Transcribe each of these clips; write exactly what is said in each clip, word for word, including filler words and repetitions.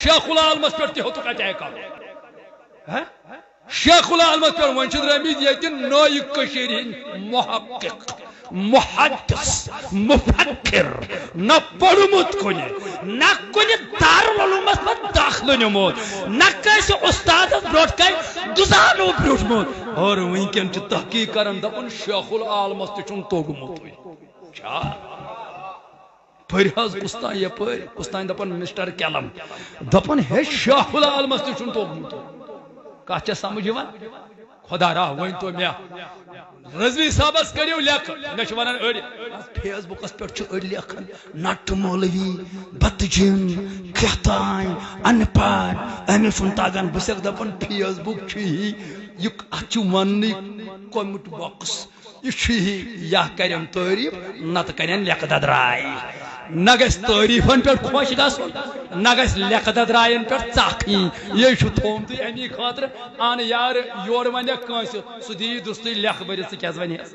شیخ العالمس پٮ۪ٹھ تہِ ہیوٚتُکھ اٹیک کرُن۔ ہہ؟ شیخ العالمس پٮ۪ٹھ وۄنۍ چھِ درٛٲمٕتۍ ییٚتہِ نٲیِک کٔشیٖرِ ہٕنٛدۍ محقق، محدث، مفکر، نہ پوٚرمُت کُنہِ، نہ کُنہِ دارالعلومس منٛز داخلہٕ نیوٗمُت، نہ کٲنٛسہِ اُستادس برٛونٛٹھ کنہِ دُزانو بیوٗٹھمُت۔ اور وٕنکٮ۪ن چھِ تحقیق کران، دپان شیخ العالمس تہِ چھُنہٕ توٚگمُتُے۔ چھا؟ پٔرۍ حظ کُستام یپٲرۍ، کُستام دپان مسٹر کیلم، دپان ہے شیخ العالمس تہِ چھُنہٕ توٚگمُت۔ کتھ چھےٚ سمجھ یِوان؟ خدا را ؤنۍ تو مےٚ، رضوی صٲبس کٔرِو لیکھ، مےٚ چھِ ونان أڑۍ، فیس بُکس پٮ۪ٹھ چھِ أڑۍ لیکھان، نٹ مولوی، بتہٕ جِن، کیٛاہ تام، ان پڑھ، أمِس چھُنہٕ تگان۔ بہٕ چھَسکھ دپان فیس بُک چھُ یی، یہِ اتھ چھُ وننٕے کوٚمُت بۄکٕس۔ یہِ چھُ یی، یا کرن تعریف، نتہٕ کرن لیکہٕ ددراے۔ نہ گژھِ تعریفن پٮ۪ٹھ خۄش گژھُن، نہ گژھِ لیکہٕ ددراین پٮ۪ٹھ ژکھ یِنۍ۔ یہِ چھُ تھومتُے امی خٲطرٕ، ان یارٕ یورٕ ونکھ کٲنٛسہِ، سُہ دِیہِ درستٕے لیکھٕ بٔرِتھ، ژٕ کیٛاہ ونہس؟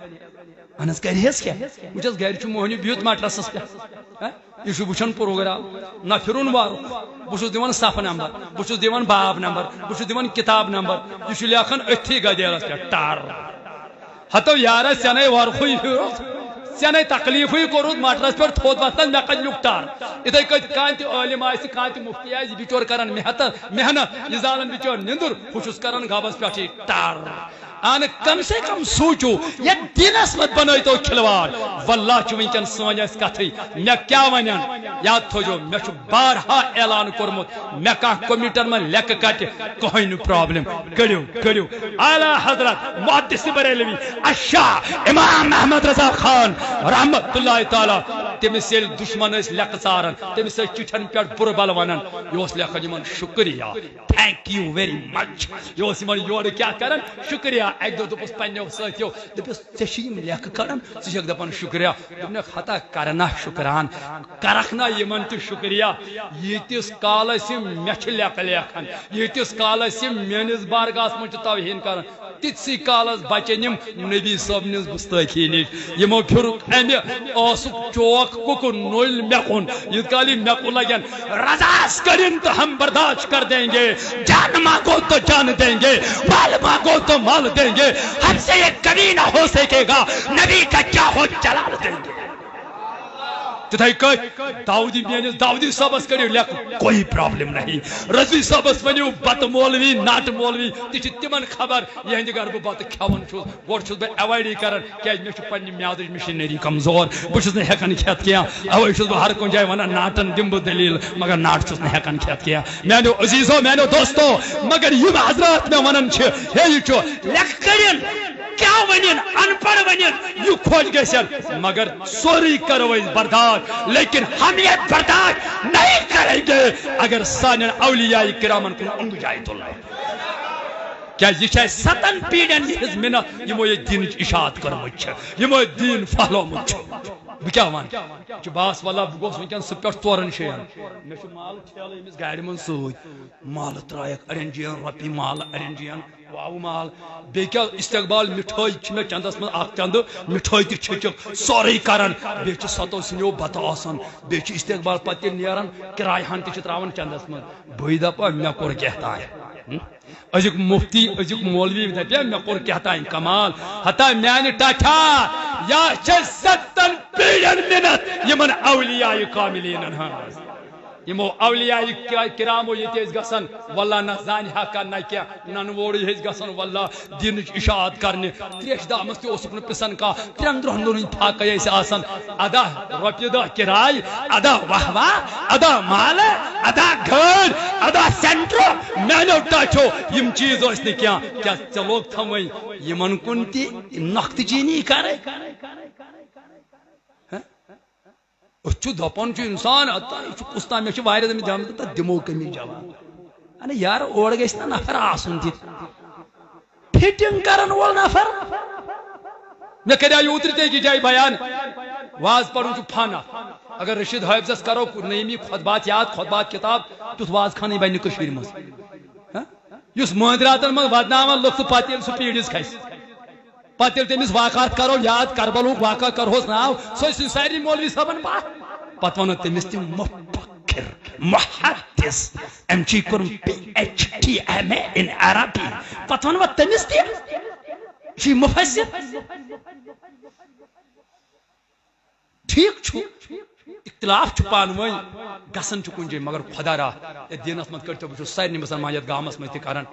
اہن حظ، کرِ حظ کیٛاہ؟ وٕچھ حظ، گرِ چھُ موہنیو بِہِتھ مٹرسس پٮ۪ٹھ۔ ہہ؟ یہِ چھُ وٕچھان پروگرام، نہ پھِرُن وارُک۔ بہٕ چھُس دِوان صفہٕ نمبر، بہٕ چھُس دِوان باب نمبر، بہٕ چھُس دِوان کتاب نمبر۔ یہِ چھُ لیکھان أتھی گدیلس پٮ۪ٹھ، ٹر۔ ہتو یارا، ژےٚ نے ورقٕے پھیوٗرُتھ، ژےٚ نے تکلیفٕے کوٚرُتھ مٹرس پٮ۪ٹھ تھوٚد وۄتھنس، مےٚ کتہِ لیوٗکھ ٹر؟ یِتھے کٔنۍ کانٛہہ تہِ عٲلِم آسہِ، کانٛہہ تہِ مُفتی آسہِ، یہِ بِچور کران محنت، محنت، یہِ زالان بِچور نِندُر، ہُہ چھُس کران گبس پٮ۪ٹھٕے ٹر۔ اہن کم سے کم سوٗنٛچِو، یتھ دیٖنس منٛز بنٲوتو کھلواڑ۔ واللہ چھُ وٕنکٮ۪ن سٲنۍ اَسہِ کتھٕے، مےٚ کیٛاہ ونن؟ یاد تھٲوزیو، مےٚ چھُ بارہا اعلان کوٚرمُت، مےٚ کانٛہہ کومنٹن منٛز لیکھٕ کتہِ، کٕہٕنۍ نہٕ پرابلم۔ کٔڑِو، کٔڑِو۔ اعلیٰ حضرت محدث بریلوی الشاہ امام احمد رضا خان رحمت اللہ تعالیٰ، تٔمِس ییٚلہِ دُشمن ٲسۍ لیکھٕ ژاران، تٔمِس ٲسۍ چِٹھٮ۪ن پٮ۪ٹھ بُرٕ بلہٕ ونان، یہِ اوس لیکھان یِمن شُکریہ، thank you very much۔ یہِ اوس یِمن یورٕ کیٛاہ کران؟ شُکریہ۔ اکہِ دۄہ دوٚپُس پننیو سٲتھیو، دوٚپُس، "ژےٚ چھِ یِم لیکھٕ کڑان، ژٕ چھکھ دپان شُکریہ؟" دوٚپنکھ، "ہتا کرنا شُکران، کرکھ نا یِمن تہِ شُکریہ؟ ییٖتِس کالس یِم مےٚ چھِ لیکھٕ لیکھان، ییٖتِس کالس یِم میٲنِس بارگاہس منٛز چھِ توہین کران، تِتسٕے کالس بچن یِم نبی صٲبنِس گُستٲخی نِش۔" یِمو پھِرُکھ امہِ ٲسُک چوک کُکُن، نوٚلۍ مےٚ کُن۔ ییٖتۍ کال یہِ مےٚ کُن لگن، رضاس کٔرِن تو ہم برداشت کر دیں گے، جان مانگو تو جان دیں گے، مال مانگو تو مال دیں گے، ہم سے یہ کبھی نہ ہو سکے گا، نبی کا کیا ہو جلال دیں گے۔ تِتھے کٔٹھۍ داودی، میٲنِس داودی صٲبس کٔرِو لیکھُن، کوئی پرابلم نہیں۔ رضوی صٲبس ؤنِو بتہٕ مولوی، ناٹہٕ مولوی، تہِ چھِ تِمن خبر، یِہنٛدِ گرٕ بہٕ بتہٕ کھٮ۪وان چھُس، گۄڈٕ چھُس بہٕ ایوایڈٕے کران، کیازِ مےٚ چھُ پننہِ میادٕچ مِشینری کمزور، بہٕ چھُس نہٕ ہٮ۪کان کھٮ۪تھ کینٛہہ۔ اوے چھُس بہٕ ہر کُنہِ جایہِ ونان، ناٹن دِمہٕ بہٕ دٔلیٖل، مگر ناٹہٕ چھُس نہٕ ہٮ۪کان کھٮ۪تھ کینٛہہ۔ میانیو عزیزو، میانیو دوستو، مگر یِم حضرات مےٚ ونان چھِ، ہے، یہِ چھُ لیکھٕ کٔرِن، کیٛاہ ونن، ان پڑھ ونن، یہِ خۄش گژھن، مگر سورُے کرو أسۍ برداشت، لیکن ہم یہ برداشت نہیں کریں گے اگر سانٮ۪ن اولیاء کرامن کُن اونٛگجہِ آیہِ تُلنہٕ۔ کیازِ یہِ چھِ اَسہِ ستن پیٖڑن یِہٕنٛز مِنت، یِمو یہِ دیٖنٕچ اشاعت کٔرمٕژ چھِ، یِمو یہِ دیٖن پھٔہلومُت چھُ۔ بہٕ کیٛاہ وَنہٕ؟ یہِ چھُ باس واللہ، بہٕ گوس وٕنکٮ۪ن سُہ پٮ۪ٹھ ژورن شیٚیَن۔ مےٚ چھُ مال ٹھیلہٕ أمِس گاڑِ منٛز سۭتۍ۔ مالہٕ ترٛایَکھ اَڑٮ۪ن جِیَن رۄپیہِ، مالہٕ اَڑٮ۪ن جِیَن واوٕ مال۔ بیٚیہِ کیٛاہ استقبال، مِٹھٲے چھِ مےٚ چندَس منٛز اَکھ چندٕ، مِٹھٲے تہِ چھٔکِکھ، سورُے کران۔ بیٚیہِ چھِ ستو سِنیو بَتہٕ آسان، بیٚیہِ چھِ استقبال پتہٕ ییٚلہِ نیران، کِراے ہَن تہِ چھِ ترٛاوان چندَس منٛز۔ بٕے دَپہٕ، مےٚ کوٚر کیٛاہ تام۔ ہُم؟ أزیُک مُفتی، أزیُک مولوی دَپہِ ہا، مےٚ کوٚر کیٛاہ تام کمال۔ ہتا میانہِ ٹاٹھا، یا چھِ ستن پیرٮ۪ن مِنت یِمن اولیاء کاملینن ہٕنٛز۔ یِمو اولیاء کرامو ییٚتہِ ٲسۍ گژھان، واللہ نہ زانہِ ہا کانٛہہ نہ کینٛہہ، ننہٕ وورٕے ٲسۍ گژھان، واللہ دیٖنٕچ اشاعت کرنہِ۔ تریش دامس تہِ اوسُکھ نہٕ پِسان کانٛہہ، ترٛٮ۪ن دۄہن دۄہن ہٕنٛدۍ فاقے ٲسۍ آسان۔ ادا رۄپیہِ دہ کِراے، ادا واہ واہ، ادا مالہٕ، ادا گٲڑۍ، ادا سینٹرو، میانیو ٹاٹھیو، یِم چیٖز ٲسۍ نہٕ کینٛہہ۔ کیٛاہ ژےٚ لوگ تھاوٕنۍ یِمن کُن تہِ نۄقطہٕ چیٖنی کرٕنۍ؟ ہہ؟ أسۍ چھُ دپان چھُ انسان، ہتا یہِ چھُ کُس تام، مےٚ چھِ واریاہ زن دیمٕتۍ، تتھ دِمو کٔمِس جواب؟ اَنہٕ یارٕ، اورٕ گژھِ نہ نفر آسُن تہِ۔ فٹنگ کرن وول نفر۔ مےٚ کریٛاو اوترٕ تہِ أکِس جایہِ بیان، واز پرُن چھُ فن اکھ۔ اگر رشید حٲفظس کرو نعیمی خطبات یاد، خطبات کتاب، تیُتھ واز خانٕے بنہِ نہٕ کٔشیٖرِ منٛز۔ ہہ؟ یُس مٲنٛزِ راتن منٛز ودناوان لُکھ تہٕ پتہٕ ییٚلہِ سُہ پیٖرِس کھسہِ، پتہٕ ییٚلہِ تٔمِس واقعات کرو یاد، کربلُک واقعہ کرہوس ناو، سُہ ٲسِن سارنٕے مولوی صٲبن پتھ۔ پتہٕ ونو تٔمِس تِم مفت محدث، أمۍ چھُے کوٚرمُت P H D M A in Arabi. پتہٕ وَنہٕ بہٕ تٔمِس تہِ، یہِ چھُے مُفسِر۔ ٹھیٖک چھُ، اختلاف چھُ پانہٕ ؤنۍ، گژھان چھُ کُنہِ جایہِ، مگر خۄدا را، یتھ دیٖنس منٛز کٔرۍتو، بہٕ چھُس سارنٕے مُسلمان یتھ گامس منٛز تہِ کران،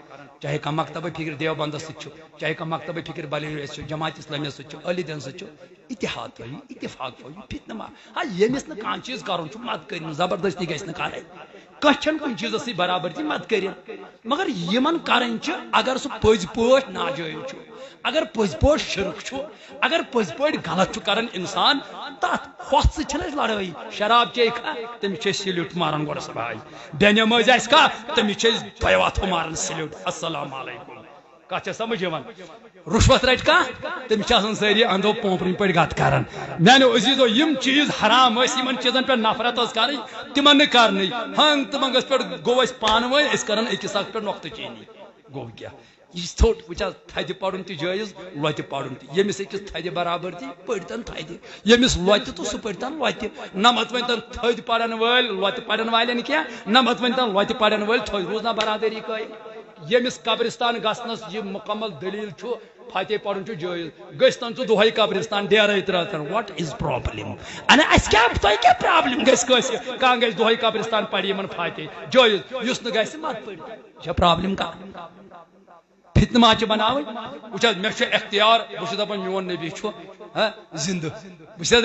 چاہے کانٛہہ مکتبہ فکر دیوبندس سۭتۍ چھُ، چاہے کانٛہہ مکتبہ فکر بلیویس چھُ، جماعت اسلامیہ سۭتۍ چھُ، علی دیٖنس سۭتۍ چھُ، اتحاد تھٲیِو، اتفاق تھٲیِو، فتنہٕ ما، ہا، ییٚمِس نہٕ کانٛہہ چیٖز کرُن چھُ، مت کٔرِن، زبردستی گژھِ نہٕ کرٕنۍ۔ کانٛہہ چھَنہٕ کُنہِ چیٖزس سۭتۍ برابر تہِ مت کٔرِن، مگر یِمن کرٕنۍ چھِ، اگر سُہ پٔزۍ پٲٹھۍ ناجٲیز چھُ، اگر پٔزۍ پٲٹھۍ شرک چھُ، اگر پٔزۍ پٲٹھۍ غلط چھُ کران انسان، تتھ، ہۄتھ سۭتۍ چھَنہٕ اَسہِ لڑٲے۔ شراب چیٚیہِ کھا، تٔمِس چھِ أسۍ سلیوٹ ماران گۄڈٕ صبحٲے۔ بے نمٲزۍ آسہِ کھا، تٔمِس چھِ أسۍ دۄیہِ وَتھٕ ماران سلیوٹ، السلام علیکم۔ کتھ چھےٚ سمجھ یِوان؟ رُشوت رٹہِ کانٛہہ، تٔمِس چھِ آسان سٲری اندو پوپرٕنۍ پٲٹھۍ گتہٕ کران۔ میانیو عزیزو، یِم چیٖز حرام ٲسۍ، یِمن چیٖزن پٮ۪ٹھ نفرت ٲس کرٕنۍ، تِمن نہٕ کرنٕے۔ ہنگ تہٕ منگس پٮ۪ٹھ گوٚو اَسہِ پانہٕ ؤنۍ، أسۍ کران أکِس اکھ پٮ۪ٹھ نۄقطہٕ چینی۔ گوٚو کیٛاہ؟ یہِ چھُ ژھوٚٹ۔ وٕچھ حظ، تھدِ پرُن تہِ جٲیز، لۄتہِ پرُن تہِ۔ ییٚمِس أکِس تھدِ برابر تہِ، پٔرۍتن تھدِ۔ ییٚمِس لۄتہِ تہٕ سُہ پٔرۍتن لۄتہِ۔ نہ مت ؤنۍتن تھٔدۍ پرن وٲلۍ لۄتہِ پرن والٮ۪ن کینٛہہ، نہ مت ؤنۍتن لۄتہِ پرن وٲلۍ تھٔدۍ۔ روٗز نہ برادری قٲیِم؟ ییٚمِس قبرستان گژھنس یہِ مکمل دلیل چھُ، فاتحہ پرُن چھُ جٲیز، گٔژھۍ تن ژٕ دۄہے قبرستان ڈیرے ترٲوتن، what is problem؟ انا، اسہِ کیٛاہ، تۄہہِ کیٛاہ پرابلم گژھِ کٲنٛسہِ؟ کانٛہہ گژھِ دۄہے قبرستان پرِ یِمن فاتحہ، جٲیز، یُس نہٕ گژھِ مت پٔرِو۔ یہِ چھا پرابلم کانٛہہ؟ فتنہٕ ما چھِ بناوٕنۍ؟ وٕچھ حظ، مےٚ چھُ اختیار، بہٕ چھُس دپان میون نبی چھُ، ہہ، زندٕ۔ بہٕ چھُس